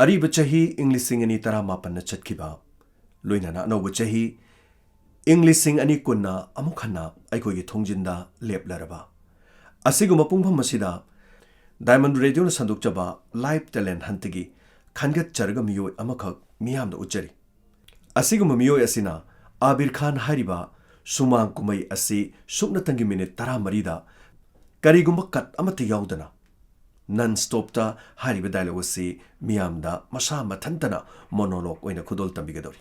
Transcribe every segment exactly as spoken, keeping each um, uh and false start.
ꯑꯔꯤꯕ ꯆꯍꯤ ꯏꯪ ꯂꯤꯁꯤꯡ ꯑꯅꯤ ꯇꯔꯥꯃꯥꯄꯟꯅ ꯆꯠꯈꯤꯕ, ꯂꯣꯏꯅꯅ ꯑꯅꯧꯕ ꯆꯍꯤ ꯏꯪ ꯂꯤꯁꯤꯡ ꯑꯅꯤ ꯀꯨꯟꯅ ꯑꯃꯨꯛ ꯍꯟꯅ ꯑꯩꯈꯣꯏꯒꯤ ꯊꯣꯡꯖꯤꯟꯗ ꯂꯦꯞꯂꯔꯕ, ꯑꯁꯤꯒꯨꯝꯕ ꯄꯨꯡꯐꯝ ꯑꯁꯤꯗ Diamond Radioꯅ ꯁꯟꯗꯣꯛꯆꯕ Live Talent Huntꯀꯤ ꯈꯟꯒꯠꯆꯔꯒ ꯃꯤꯑꯣꯏ ꯑꯃꯈꯛ ꯃꯤꯌꯥꯝꯗ ꯎꯠꯆꯔꯤ꯫ ꯑꯁꯤꯒꯨꯝꯕ ꯃꯤꯑꯣꯏ ꯑꯁꯤꯅ ꯑꯥꯕꯤꯔ ꯈꯥꯟ ꯍꯥꯏꯔꯤꯕ ꯁꯨꯃꯥꯡ ꯀꯨꯝꯍꯩ ꯑꯁꯤ ꯁꯨꯞꯅꯇꯪꯒꯤ ꯃꯤꯅꯤꯠ ꯇꯔꯥꯃꯔꯤꯗ ꯀꯔꯤꯒꯨꯝꯕ ꯀꯠ ꯑꯃꯠꯇ ꯌꯥꯎꯗꯅ non stopꯇ ꯍꯥꯏꯔꯤꯕ dialogue ꯑꯁꯤ ꯃꯤꯌꯥꯝꯗ ꯃꯁꯥ ꯃꯊꯟꯇꯅ monologue ꯑꯣꯏꯅ ꯈꯨꯗꯣꯜ ꯇꯝꯕꯤꯒꯗꯧꯔꯤ꯫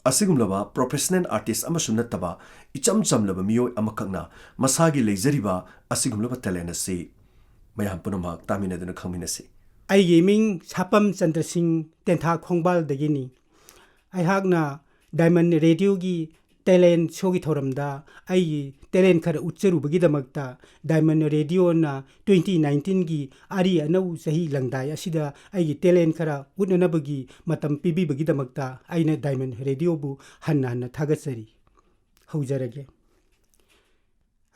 ꯑꯁꯤꯒꯨꯝꯂꯕ professional artist ꯑꯃꯁꯨ ꯅꯠꯇꯕ ꯏꯆꯝ ꯆꯝꯂꯕ ꯃꯤꯑꯣꯏ ꯑꯃꯈꯛꯅ ꯃꯁꯥꯒꯤ ꯂꯩꯖꯔꯤꯕ ꯑꯁꯤꯒꯨꯝꯂꯕ talent ꯑꯁꯤ ꯃꯌꯥꯝ ꯄꯨꯝꯅꯃꯛ ꯇꯥꯃꯤꯟꯅꯗꯨꯅ ꯈꯪꯃꯤꯟꯅꯁꯤ꯫ ꯑꯩꯒꯤ ꯃꯤꯡ ꯁꯥꯄꯝ ꯆꯟꯗ꯭ꯔ ꯁꯤꯡ, ꯇꯦꯟꯊꯥ ꯈꯣꯡꯕꯥꯜꯗꯒꯤꯅꯤ꯫ ꯑꯩꯍꯥꯛꯅ Diamond Radioꯒꯤ talent showꯒꯤ ꯊꯧꯔꯝꯗ ꯑꯩꯒꯤ talent ꯈꯔ ꯎꯠꯆꯔꯨꯕꯒꯤꯗꯃꯛꯇ Diamond Radioꯅ twenty nineteenꯒꯤ ꯑꯔꯤ ꯑꯅꯧ ꯆꯍꯤ ꯂꯪꯗꯥꯏ ꯑꯁꯤꯗ ꯑꯩꯒꯤ talent ꯈꯔ ꯎꯠꯅꯅꯕꯒꯤ ꯃꯇꯝ ꯄꯤꯕꯤꯕꯒꯤꯗꯃꯛꯇ ꯑꯩꯅ Diamond Radioꯕꯨ ꯍꯟꯅ ꯍꯟꯅ ꯊꯥꯒꯠꯆꯔꯤ꯫ ꯍꯧꯖꯔꯒꯦ꯫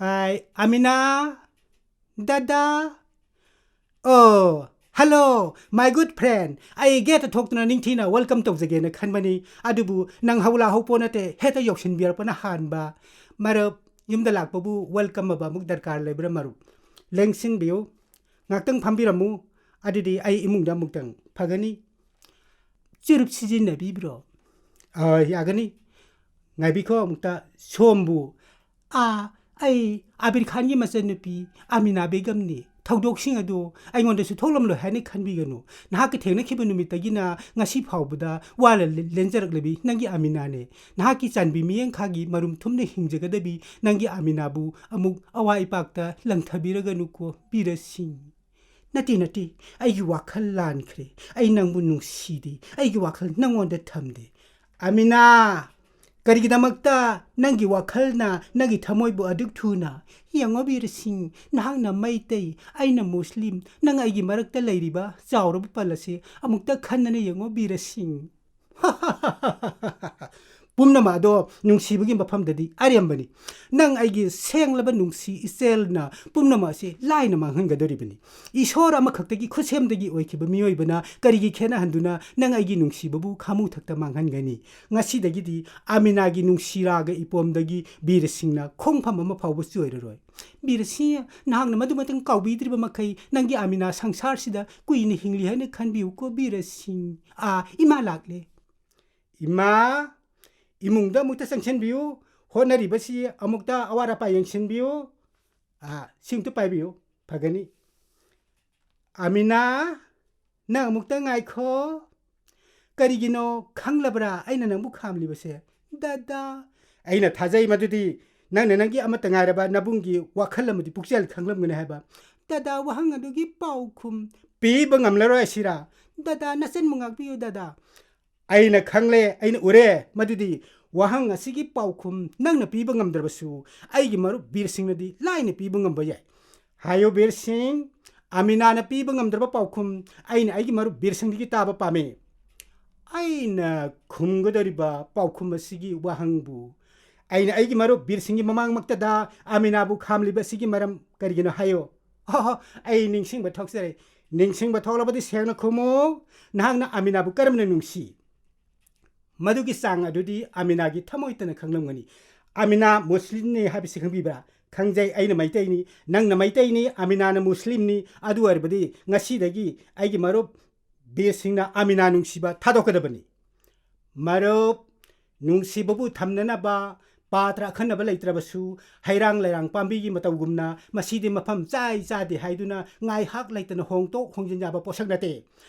Hi, ꯑꯃꯤꯅꯥ꯫ ꯗꯗꯥ꯫ Oh, hello, my good friend. ꯑꯩ gateꯇ ꯊꯣꯛꯇꯨꯅ ꯅꯤꯡꯊꯤꯅ welcome ꯇꯧꯖꯒꯦꯅ ꯈꯟꯕꯅꯤ, ꯑꯗꯨꯕꯨ ꯅꯪ ꯍꯧ ꯂꯥꯛꯍꯧꯄꯣ ꯅꯠꯇꯦ, ꯍꯦꯛꯇ ꯌꯧꯁꯤꯟꯕꯤꯔꯛꯄꯅ ꯍꯥꯟꯕ꯫ ꯃꯔꯨꯞ, ꯌꯨꯝꯗ ꯂꯥꯛꯄꯕꯨ welcome ꯑꯕ ꯑꯃꯨꯛ ꯗꯔꯀꯥꯔ ꯂꯩꯕ꯭ꯔꯥ ꯃꯔꯨꯞ? ꯂꯦꯡꯁꯤꯟꯕꯤꯌꯨ, ꯉꯥꯛꯇꯪ ꯐꯝꯕꯤꯔꯝꯃꯨ, ꯑꯗꯨꯗꯤ ꯑꯩ ꯏꯃꯨꯡꯗ ꯑꯃꯨꯛꯇꯪ ꯐꯒꯅꯤ꯫ ꯆꯨꯔꯨꯞ ꯁꯤꯖꯤꯟꯅꯕꯤꯕ꯭ꯔꯣ? ꯑ, ꯌꯥꯒꯅꯤ꯫ ꯉꯥꯏꯕꯤꯈꯣ ꯑꯃꯨꯛꯇ, ꯁꯣꯝꯕꯨ꯫ ꯑꯥ, ꯑꯩ ꯑꯥꯕꯤꯔ ꯈꯥꯟꯒꯤ ꯃꯆꯟꯅꯨꯄꯤ ꯑꯃꯤꯅꯥ ꯕꯦꯒꯝꯅꯤ꯫ ꯊꯧꯗꯣꯛꯁꯤꯡ ꯑꯗꯨ ꯑꯩꯉꯣꯟꯗꯁꯨ ꯊꯣꯛꯂꯝꯂꯣꯏ ꯍꯥꯏꯅ ꯈꯟꯕꯤꯒꯅꯨ꯫ ꯅꯍꯥꯛꯀ ꯊꯦꯡꯅꯈꯤꯕ ꯅꯨꯃꯤꯠꯇꯒꯤꯅ ꯉꯁꯤ ꯐꯥꯎꯕꯗ ꯋꯥꯅ ꯂꯦ-, ꯂꯦꯟꯖꯔꯛꯂꯕꯤ ꯅꯪꯒꯤ ꯑꯃꯤꯅꯥꯅꯦ꯫ ꯅꯍꯥꯛꯀꯤ ꯆꯥꯟꯕꯤ ꯃꯤꯠꯌꯦꯡꯈꯥꯒꯤ ꯃꯔꯨꯝ ꯊꯨꯝꯅ ꯍꯤꯡꯖꯒꯗꯕꯤ ꯅꯪꯒꯤ ꯑꯃꯤꯅꯥꯕꯨ ꯑꯃꯨꯛ ꯑꯋꯥ ꯏꯄꯥꯛꯇ ꯂꯪꯊꯕꯤꯔꯒꯅꯨꯀꯣ, ꯕꯤꯔ ꯁꯤꯡ꯫ ꯅꯠꯇꯦ, ꯅꯠꯇꯦ, ꯑꯩꯒꯤ ꯋꯥꯈꯜ ꯂꯥꯟꯈ꯭ꯔꯦ꯫ ꯑꯩ ꯅꯪꯕꯨ ꯅꯨꯡꯁꯤꯗꯦ꯫ ꯑꯩꯒꯤ ꯋꯥꯈꯜ ꯅꯪꯉꯣꯟꯗ ꯊꯝꯗꯦ꯫ ꯑꯃꯤꯅꯥ! ꯀꯔꯤꯒꯤꯗꯃꯛꯇ ꯅꯪꯒꯤ ꯋꯥꯈꯜꯅ ꯅꯪꯒꯤ ꯊꯃꯣꯏꯕꯨ ꯑꯗꯨꯛ ꯊꯨꯅ? ꯌꯦꯡꯉꯣ ꯕꯤꯔ ꯁꯤꯡ, ꯅꯍꯥꯛꯅ ꯃꯩꯇꯩ, ꯑꯩꯅ ꯃꯨꯁꯂꯤꯝ, ꯅꯪ ꯑꯩꯒꯤ ꯃꯔꯛꯇ ꯂꯩꯔꯤꯕ ꯆꯥꯎꯔꯕ ꯄꯜ ꯑꯁꯤ ꯑꯃꯨꯛꯇ ꯈꯟꯅꯅ ꯌꯦꯡꯉꯣ ꯕꯤꯔ ꯁꯤꯡ꯫ ꯄꯨꯝꯅꯃꯛ ꯑꯗꯣ ꯅꯨꯡꯁꯤꯕꯒꯤ ꯃꯐꯝꯗꯗꯤ ꯑꯔꯦꯝꯕꯅꯤ꯫ ꯅꯪ ꯑꯩꯒꯤ ꯁꯦꯡꯂꯕ ꯅꯨꯡꯁꯤ ꯏꯆꯦꯜꯅ ꯄꯨꯝꯅꯃꯛ ꯑꯁꯤ ꯂꯥꯏꯅ ꯃꯥꯡꯍꯟꯒꯗꯧꯔꯤꯕꯅꯤ꯫ ꯏꯁꯣꯔ ꯑꯃꯈꯛꯇꯒꯤ ꯈꯨꯠꯁꯦꯝꯗꯒꯤ ꯑꯣꯏꯈꯤꯕ ꯃꯤꯑꯣꯏꯕꯅ ꯀꯔꯤꯒꯤ ꯈꯦꯠꯅꯍꯟꯗꯨꯅ ꯅꯪ ꯑꯩꯒꯤ ꯅꯨꯡꯁꯤꯕꯕꯨ ꯈꯥꯃꯨ ꯊꯛꯇ ꯃꯥꯡꯍꯟꯒꯅꯤ? ꯉꯁꯤꯗꯒꯤꯗꯤ ꯑꯃꯤꯅꯥꯒꯤ ꯅꯨꯡꯁꯤꯔꯥꯒ ꯏꯄꯣꯝꯗꯒꯤ ꯕꯤꯔꯁꯤꯡꯅ ꯈꯣꯡꯐꯝ ꯑꯃ ꯐꯥꯎꯕ ꯆꯣꯏꯔꯔꯣꯏ꯫ ꯕꯤꯔꯁꯤꯡ, ꯅꯍꯥꯛꯅ ꯃꯗꯨꯃꯇꯪ ꯀꯥꯎꯕꯤꯗ꯭ꯔꯤꯕ ꯃꯈꯩ ꯅꯪꯒꯤ ꯑꯃꯤꯅꯥ ꯁꯪꯁꯥꯔꯁꯤꯗ ꯀꯨꯏꯅ ꯍꯤꯡꯂꯤ ꯍꯥꯏꯅ ꯈꯟꯕꯤꯌꯨꯀꯣ ꯕꯤꯔꯁꯤꯡ꯫ ꯑꯥ, ꯏꯃꯥ ꯂꯥꯛꯂꯦ꯫ ꯏꯃꯥ, ꯏꯃꯨꯡꯗ ꯑꯃꯨꯛꯇ ꯆꯪꯁꯤꯟꯕꯤꯌꯨ꯫ ꯍꯣꯠꯅꯔꯤꯕꯁꯤ ꯑꯃꯨꯛꯇ ꯑꯋꯥꯠ ꯑꯄꯥ ꯌꯦꯡꯁꯤꯟꯕꯤꯌꯨ꯫ ꯑꯥ, ꯁꯤꯡꯇꯨ ꯄꯥꯏꯕꯤꯌꯨ꯫ ꯐꯒꯅꯤ꯫ ꯑꯃꯤꯅꯥ, ꯅꯪ ꯑꯃꯨꯛꯇ ꯉꯥꯏꯈꯣ꯫ ꯀꯔꯤꯒꯤꯅꯣ ꯈꯪꯂꯕ꯭ꯔꯥ ꯑꯩꯅ ꯅꯪꯕꯨ ꯈꯥꯝꯂꯤꯕꯁꯦ? ꯗꯗꯥ, ꯑꯩꯅ ꯊꯥꯖꯩ ꯃꯗꯨꯗꯤ ꯅꯪꯅ ꯅꯪꯒꯤ ꯑꯃꯠꯇ ꯉꯥꯏꯔꯕ ꯅꯕꯨꯡꯒꯤ ꯋꯥꯈꯜ ꯑꯃꯗꯤ ꯄꯨꯛꯆꯦꯜ ꯈꯪꯂꯝꯒꯅꯤ ꯍꯥꯏꯕ꯫ ꯗꯗꯥ, ꯋꯥꯍꯪ ꯑꯗꯨꯒꯤ ꯄꯥꯎꯈꯨꯝ ꯄꯤꯕ ꯉꯝꯂꯔꯣꯏ ꯑꯁꯤꯔꯥ? ꯗꯗꯥ, ꯅꯆꯟꯕꯨ ꯉꯥꯛꯄꯤꯌꯨ ꯗꯗꯥ꯫ ꯑꯩꯅ ꯈꯪꯂꯦ, ꯑꯩꯅ ꯎꯔꯦ, ꯃꯗꯨꯗꯤ ꯋꯥꯍꯪ ꯑꯁꯤꯒꯤ ꯄꯥꯎꯈꯨꯝ ꯅꯪꯅ ꯄꯤꯕ ꯉꯝꯗ꯭ꯔꯕꯁꯨ ꯑꯩꯒꯤ ꯃꯔꯨꯞ ꯕꯤꯔꯁꯤꯡꯅꯗꯤ ꯂꯥꯏꯅ ꯄꯤꯕ ꯉꯝꯕ ꯌꯥꯏ꯫ ꯍꯥꯏꯌꯨ ꯕꯤꯔꯁꯤꯡ, ꯑꯃꯤꯅꯥꯅ ꯄꯤꯕ ꯉꯝꯗ꯭ꯔꯕ ꯄꯥꯎꯈꯨꯝ ꯑꯩꯅ ꯑꯩꯒꯤ ꯃꯔꯨꯞ ꯕꯤꯔꯁꯤꯡꯗꯒꯤ ꯇꯥꯕ ꯄꯥꯝꯃꯤ꯫ ꯑꯩꯅ ꯈꯨꯝꯒꯗꯧꯔꯤꯕ ꯄꯥꯎꯈꯨꯝ ꯑꯁꯤꯒꯤ ꯋꯥꯍꯪꯕꯨ ꯑꯩꯅ ꯑꯩꯒꯤ ꯃꯔꯨꯞ ꯕꯤꯔꯁꯤꯡꯒꯤ ꯃꯃꯥꯡꯃꯛꯇꯗ ꯑꯃꯤꯅꯥꯕꯨ ꯈꯥꯝꯂꯤꯕ ꯑꯁꯤꯒꯤ ꯃꯔꯝ ꯀꯔꯤꯒꯤꯅꯣ ꯍꯥꯏꯌꯨ꯫ ꯑꯣꯍꯣ, ꯑꯩ ꯅꯤꯡꯁꯤꯡꯕ ꯊꯣꯛꯆꯔꯦ꯫ ꯅꯤꯡꯁꯤꯡꯕ ꯊꯣꯛꯂꯕꯗꯤ ꯁꯦꯡꯅ ꯈꯨꯝꯃꯨ꯫ ꯅꯍꯥꯛꯅ ꯑꯃꯤꯅꯥꯕꯨ ꯀꯔꯝꯅ ꯅꯨꯡꯁꯤ? ꯃꯗꯨꯒꯤ ꯆꯥꯡ ꯑꯗꯨꯗꯤ ꯑꯃꯤꯅꯥꯒꯤ ꯊꯃꯣꯏꯇꯅ ꯈꯪꯂꯝꯒꯅꯤ꯫ ꯑꯃꯤꯅꯥ ꯃꯨꯁꯂꯤꯝꯅꯤ ꯍꯥꯏꯕꯁꯤ ꯈꯪꯕꯤꯕ꯭ꯔꯥ? ꯈꯪꯖꯩ, ꯑꯩꯅ ꯃꯩꯇꯩꯅꯤ, ꯅꯪꯅ ꯃꯩꯇꯩꯅꯤ, ꯑꯃꯤꯅꯥꯅ ꯃꯨꯁꯂꯤꯝꯅꯤ꯫ ꯑꯗꯨ ꯑꯣꯏꯔꯕꯗꯤ ꯉꯁꯤꯗꯒꯤ ꯑꯩꯒꯤ ꯃꯔꯨꯞ ꯕꯤꯔꯁꯤꯡꯅ ꯑꯃꯤꯅꯥ ꯅꯨꯡꯁꯤꯕ ꯊꯥꯗꯣꯛꯀꯗꯕꯅꯤ꯫ ꯃꯔꯨꯞ, ꯅꯨꯡꯁꯤꯕꯕꯨ ꯊꯝꯅꯅꯕ ꯄꯥꯇ꯭ꯔ ꯑꯈꯟꯅꯕ ꯂꯩꯇ꯭ꯔꯕꯁꯨ, ꯍꯩꯔꯥꯡ ꯂꯩꯔꯥꯡ ꯄꯥꯝꯕꯤꯒꯤ ꯃꯇꯧꯒꯨꯝꯅ ꯃꯁꯤꯗꯤ ꯃꯐꯝ ꯆꯥꯏ ꯆꯥꯗꯦ ꯍꯥꯏꯗꯨꯅ ꯉꯥꯏꯍꯥꯛ ꯂꯩꯇꯅ ꯍꯣꯡꯗꯣꯛ ꯍꯣꯡꯖꯤꯟ ꯌꯥꯕ ꯄꯣꯠꯁꯛ ꯅꯠꯇꯦ꯫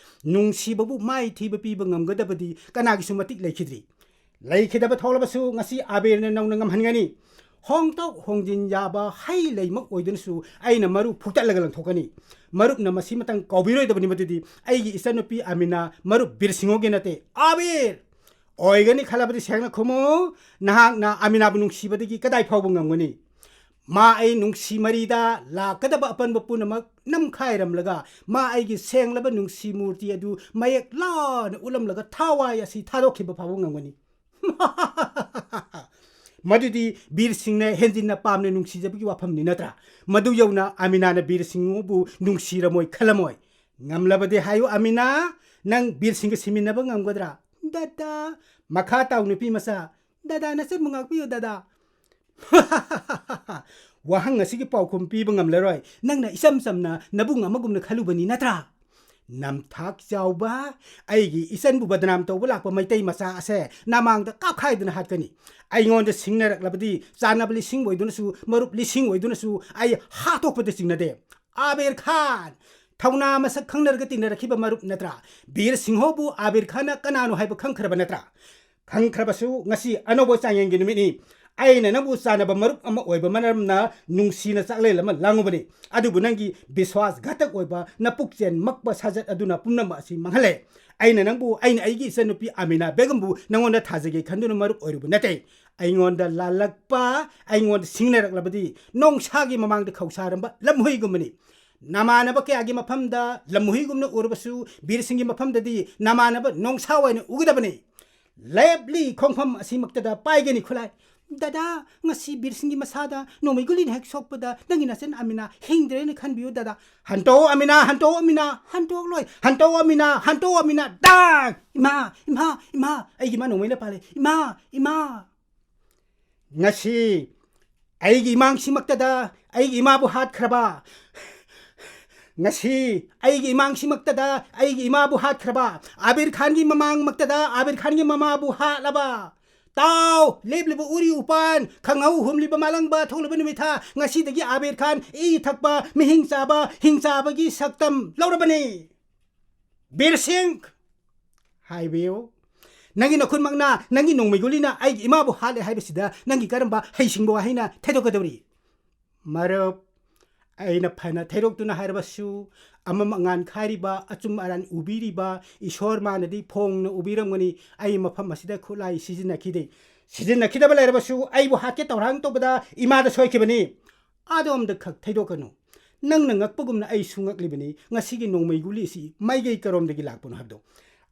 ꯅꯨꯡꯁꯤꯕꯕꯨ ꯃꯥꯏ ꯊꯤꯕ ꯄꯤꯕ ꯉꯝꯒꯗꯕꯗꯤ ꯀꯅꯥꯒꯤꯁꯨ ꯃꯇꯤꯛ ꯂꯩꯈꯤꯗ꯭ꯔꯤ꯫ ꯂꯩꯈꯤꯗꯕ ꯊꯣꯛꯂꯕꯁꯨ ꯉꯁꯤ ꯑꯕꯦꯔꯅ ꯅꯧꯅ ꯉꯝꯍꯟꯒꯅꯤ꯫ ꯍꯣꯡꯗꯣꯛ ꯍꯣꯡꯖꯤꯟ ꯌꯥꯕ ꯍꯩ ꯂꯩꯃꯛ ꯑꯣꯏꯗꯨꯅꯁꯨ ꯑꯩꯅ ꯃꯔꯨ ꯐꯨꯛꯇꯠꯂꯒ ꯂꯪꯊꯣꯛꯀꯅꯤ꯫ ꯃꯔꯨꯞꯅ ꯃꯁꯤꯃꯇꯪ ꯀꯥꯎꯕꯤꯔꯣꯏꯗꯕꯅꯤ, ꯃꯗꯨꯗꯤ ꯑꯩꯒꯤ ꯏꯆꯟꯅꯨꯄꯤ ꯑꯃꯤꯅꯥ ꯃꯔꯨꯞ ꯕꯤꯔꯁꯤꯡꯍꯣꯒꯤ ꯅꯠꯇꯦ꯫ ꯑꯕꯦꯔ! ꯑꯣꯏꯒꯅꯤ ꯈꯜꯂꯕꯗꯤ ꯁꯦꯡꯅ ꯈꯨꯝꯃꯨ, ꯅꯍꯥꯛꯅ ꯑꯃꯤꯅꯥꯕꯨ ꯅꯨꯡꯁꯤꯕꯗꯒꯤ ꯀꯗꯥꯏ ꯐꯥꯎꯕ ꯉꯝꯒꯅꯤ? ꯃꯥ ꯑꯩ ꯅꯨꯡꯁꯤ ꯃꯔꯤꯗ ꯂꯥꯛꯀꯗꯕ ꯑꯄꯟꯕ ꯄꯨꯝꯅꯃꯛ ꯅꯝꯈꯥꯏꯔꯝꯂꯒ, ꯃꯥ ꯑꯩꯒꯤ ꯁꯦꯡꯂꯕ ꯅꯨꯡꯁꯤ ꯃꯨꯔꯇꯤ ꯑꯗꯨ ꯃꯌꯦꯛ ꯂꯥꯅ ꯎꯠꯂꯝꯂꯒ ꯊꯋꯥꯏ ꯑꯁꯤ ꯊꯥꯗꯣꯛꯈꯤꯕ ꯐꯥꯎꯕ ꯉꯝꯒꯅꯤ꯫ ꯃꯗꯨꯗꯤ ꯕꯤꯔ ꯁꯤꯡꯅ ꯍꯦꯟꯖꯤꯟꯅ ꯄꯥꯝꯅ ꯅꯨꯡꯁꯤꯖꯕꯒꯤ ꯋꯥꯐꯝꯅꯤ ꯅꯠꯇ꯭ꯔꯥ? ꯃꯗꯨ ꯌꯧꯅ ꯑꯃꯤꯅꯥꯅ ꯕꯤꯔ ꯁꯤꯡꯕꯨ ꯅꯨꯡꯁꯤꯔꯝꯃꯣꯏ ꯈꯜꯂꯝꯃꯣꯏ꯫ ꯉꯝꯂꯕꯗꯤ ꯍꯥꯏꯌꯨ ꯑꯃꯤꯅꯥ, ꯅꯪ ꯕꯤꯔ ꯁꯤꯡꯒ ꯁꯤꯃꯤꯟꯅꯕ ꯉꯝꯒꯗ꯭ꯔꯥ? ꯗꯗꯥ, ꯃꯈꯥ ꯇꯥꯎ ꯅꯨꯄꯤ ꯃꯆꯥ꯫ ꯗꯗꯥ, ꯅꯆꯟꯕꯨ ꯉꯥꯛꯄꯤꯌꯨ ꯗꯗꯥ꯫ ꯋꯥꯍꯪ ꯑꯁꯤꯒꯤ ꯄꯥꯎꯈꯨꯝ ꯄꯤꯕ ꯉꯝꯂꯔꯣꯏ꯫ ꯅꯪꯅ ꯏꯆꯝ ꯆꯝꯅ ꯅꯕꯨꯡ ꯑꯃꯒꯨꯝꯅ ꯈꯜꯂꯨꯕꯅꯤ ꯅꯠꯇ꯭ꯔꯥ? ꯅꯝꯊꯥꯛ ꯆꯥꯎꯕ, ꯑꯩꯒꯤ ꯏꯆꯟꯕꯨ ꯕꯗꯅꯥꯝ ꯇꯧꯕ ꯂꯥꯛꯄ ꯃꯩꯇꯩ ꯃꯆꯥ ꯑꯁꯦ ꯅꯃꯥꯡꯗ ꯀꯥꯞꯈꯥꯏꯗꯨꯅ ꯍꯥꯠꯀꯅꯤ꯫ ꯑꯩꯉꯣꯟꯗ ꯁꯤꯡꯅꯔꯛꯂꯕꯗꯤ ꯆꯥꯟꯅꯕ ꯂꯤꯁꯤꯡ ꯑꯣꯏꯗꯨꯅꯁꯨ, ꯃꯔꯨꯞ ꯂꯤꯁꯤꯡ ꯑꯣꯏꯗꯨꯅꯁꯨ ꯑꯩ ꯍꯥꯠꯇꯣꯛꯄꯗ ꯆꯤꯡꯅꯗꯦ꯫ ꯑꯥꯕꯤꯔ ꯈꯥꯟ, ꯊꯧꯅꯥ ꯃꯁꯛ ꯈꯪꯅꯔꯒ ꯇꯤꯟꯅꯔꯛꯈꯤꯕ ꯃꯔꯨꯞ ꯅꯠꯇ꯭ꯔꯥ? ꯕꯤꯔ ꯁꯤꯡꯍꯕꯨ ꯑꯥꯕꯤꯔ ꯈꯥꯟꯅ ꯀꯅꯥꯅꯣ ꯍꯥꯏꯕ ꯈꯪꯈ꯭ꯔꯕ ꯅꯠꯇ꯭ꯔꯥ? ꯈꯪꯈ꯭ꯔꯕꯁꯨ ꯉꯁꯤ ꯑꯅꯧꯕ ꯆꯥꯡꯌꯦꯡꯒꯤ ꯅꯨꯃꯤꯠꯅꯤ꯫ ꯑꯩꯅ ꯅꯪꯕꯨ ꯆꯥꯟꯅꯕ ꯃꯔꯨꯞ ꯑꯃ ꯑꯣꯏꯕ ꯃꯔꯝꯅ ꯅꯨꯡꯁꯤꯅ ꯆꯥꯛꯂꯦꯟ ꯑꯃ ꯂꯥꯡꯉꯨꯕꯅꯤ꯫ ꯑꯗꯨꯕꯨ ꯅꯪꯒꯤ ꯕꯤꯁ꯭ꯋꯥꯁ ꯘꯥꯇꯛ ꯑꯣꯏꯕ ꯅꯄꯨꯛꯆꯦꯟ ꯃꯛꯄ ꯁꯥꯖꯠ ꯑꯗꯨꯅ ꯄꯨꯝꯅꯃꯛ ꯑꯁꯤ ꯃꯥꯡꯍꯜꯂꯦ꯫ ꯑꯩꯅ ꯅꯪꯕꯨ, ꯑꯩꯅ ꯑꯩꯒꯤ ꯏꯆꯟꯅꯨꯄꯤ ꯑꯃꯤꯅꯥ ꯕꯦꯒꯝꯕꯨ ꯅꯪꯉꯣꯟꯗ ꯊꯥꯖꯒꯦ ꯈꯟꯗꯨꯅ ꯃꯔꯨꯞ ꯑꯣꯏꯔꯨꯕ ꯅꯠꯇꯦ꯫ ꯑꯩꯉꯣꯟꯗ ꯂꯥꯜꯂꯛꯄ, ꯑꯩꯉꯣꯟꯗ ꯁꯤꯡꯅꯔꯛꯂꯕꯗꯤ ꯅꯣꯡꯁꯥꯒꯤ ꯃꯃꯥꯡꯗ ꯈꯧꯁꯥꯔꯝꯕ ꯂꯝꯍꯨꯏꯒꯨꯝꯕꯅꯤ꯫ ꯅꯃꯥꯟꯅꯕ ꯀꯌꯥꯒꯤ ꯃꯐꯝꯗ ꯂꯝꯍꯨꯏꯒꯨꯝꯅ ꯎꯔꯕꯁꯨ, ꯕꯤꯔꯁꯤꯡꯒꯤ ꯃꯐꯝꯗꯗꯤ ꯅꯃꯥꯟꯅꯕ ꯅꯣꯡꯁꯥ ꯑꯣꯏꯅ ꯎꯒꯗꯕꯅꯤ꯫ ꯂꯦꯞꯂꯤ ꯈꯣꯡꯐꯝ ꯑꯁꯤꯃꯛꯇꯗ ꯄꯥꯏꯒꯅꯤ ꯈꯨꯠꯂꯥꯏ꯫ ꯗꯗꯥ, ꯉꯁꯤ ꯕꯤꯔꯁꯤꯡꯒꯤ ꯃꯁꯥꯗ ꯅꯣꯡꯃꯩ ꯒꯨꯂꯤꯅ ꯍꯦꯛ ꯁꯣꯛꯄꯗ ꯅꯪꯒꯤ ꯅꯆꯟ ꯑꯃꯤꯅꯥ ꯍꯤꯡꯗ꯭ꯔꯦꯅ ꯈꯟꯕꯤꯌꯨ ꯗꯗꯥ꯫ ꯍꯟꯇꯣꯛꯑꯣ ꯑꯃꯤꯅꯥ, ꯍꯟꯇꯣꯛꯑꯣ ꯑꯃꯤꯅꯥ, ꯍꯟꯇꯣꯛꯂꯣꯏ, ꯍꯟꯇꯣꯛꯑꯣ ꯑꯃꯤꯅꯥ, ꯍꯟꯇꯣꯛꯑꯣ ꯑꯃꯤꯅꯥ, ꯗꯥꯡ! ꯏꯃꯥ, ꯏꯃꯥ, ꯏꯃꯥ, ꯑꯩꯒꯤ ꯏꯃꯥ ꯅꯣꯡꯃꯩꯅ ꯄꯥꯜꯂꯦ꯫ ꯏꯃꯥ, ꯏꯃꯥ! ꯉꯁꯤ ꯑꯩꯒꯤ ꯏꯃꯥꯡꯁꯤꯃꯛꯇꯗ ꯑꯩꯒꯤ ꯏꯃꯥꯕꯨ ꯍꯥꯠꯈ꯭ꯔꯕ, ꯉꯁꯤ ꯑꯩꯒꯤ ꯏꯃꯥꯡꯁꯤꯃꯛꯇꯗ ꯑꯩꯒꯤ ꯏꯃꯥꯕꯨ ꯍꯥꯠꯈ꯭ꯔꯕ, ꯑꯥꯕꯤꯔ ꯈꯥꯟꯒꯤ ꯃꯃꯥꯡꯃꯛꯇꯗ ꯑꯥꯕꯤꯔ ꯈꯥꯟꯒꯤ ꯃꯃꯥꯕꯨ ꯍꯥꯠꯂꯕ, ꯇꯥꯎ, ꯂꯦꯞꯂꯤꯕ ꯎꯔꯤ ꯎꯄꯥꯟ, ꯈꯪꯍꯧ ꯍꯨꯝꯂꯤꯕ ꯃꯥꯂꯪꯕ, ꯊꯣꯛꯂꯤꯕ ꯅꯨꯃꯤꯠ ꯊꯥ, ꯉꯁꯤꯗꯒꯤ ꯑꯥꯕꯤꯔ ꯈꯥꯟ ꯏ ꯊꯛꯄ, ꯃꯤꯍꯤꯡ ꯆꯥꯕ, ꯍꯤꯡ ꯆꯥꯕꯒꯤ ꯁꯛꯇꯝ ꯂꯧꯔꯕꯅꯤ꯫ ꯕꯤꯔ ꯁꯤꯡ, ꯍꯥꯏꯕꯤꯌꯨ, ꯅꯪꯒꯤ ꯅꯈꯨꯠꯃꯛꯅ ꯅꯪꯒꯤ ꯅꯣꯡꯃꯩ ꯒꯨꯂꯤꯅ ꯑꯩꯒꯤ ꯏꯃꯥꯕꯨ ꯍꯥꯠꯂꯦ ꯍꯥꯏꯕꯁꯤꯗ ꯅꯪꯒꯤ ꯀꯔꯝꯕ ꯍꯩꯁꯤꯡꯕ ꯋꯥꯍꯩꯅ ꯊꯦꯗꯣꯛꯀꯗꯧꯔꯤ? ꯃꯔꯨꯞ, ꯑꯩꯅ ꯐꯅ ꯊꯩꯗꯣꯛꯇꯨꯅ ꯍꯥꯏꯔꯕꯁꯨ, ꯑꯃ ꯃꯉꯥꯟ ꯈꯥꯏꯔꯤꯕ, ꯑꯆꯨꯝ ꯑꯔꯥꯟ ꯎꯕꯤꯔꯤꯕ ꯏꯁꯣꯔ ꯃꯥꯅꯗꯤ ꯐꯣꯡꯅ ꯎꯕꯤꯔꯝꯒꯅꯤ꯫ ꯑꯩ ꯃꯐꯝ ꯑꯁꯤꯗ ꯈꯨꯠꯂꯥꯏ ꯁꯤꯖꯤꯟꯅꯈꯤꯗꯦ꯫ ꯁꯤꯖꯤꯟꯅꯈꯤꯗꯕ ꯂꯩꯔꯕꯁꯨ ꯑꯩꯕꯨ ꯍꯥꯠꯀꯦ ꯊꯧꯔꯥꯡ ꯇꯧꯕꯗ ꯏꯃꯥꯗ ꯁꯣꯏꯈꯤꯕꯅꯤ꯫ ꯑꯗꯣꯝꯗ ꯈꯛ ꯊꯩꯗꯣꯛꯀꯅꯨ꯫ ꯅꯪꯅ ꯉꯛꯄꯒꯨꯝꯅ ꯑꯩꯁꯨ ꯉꯛꯂꯤꯕꯅꯤ꯫ ꯉꯁꯤꯒꯤ ꯅꯣꯡꯃꯩ ꯒꯨꯂꯤ ꯑꯁꯤ ꯃꯥꯏꯀꯩ ꯀꯔꯣꯝꯗꯒꯤ ꯂꯥꯛꯄꯅꯣ ꯍꯥꯏꯕꯗꯣ꯫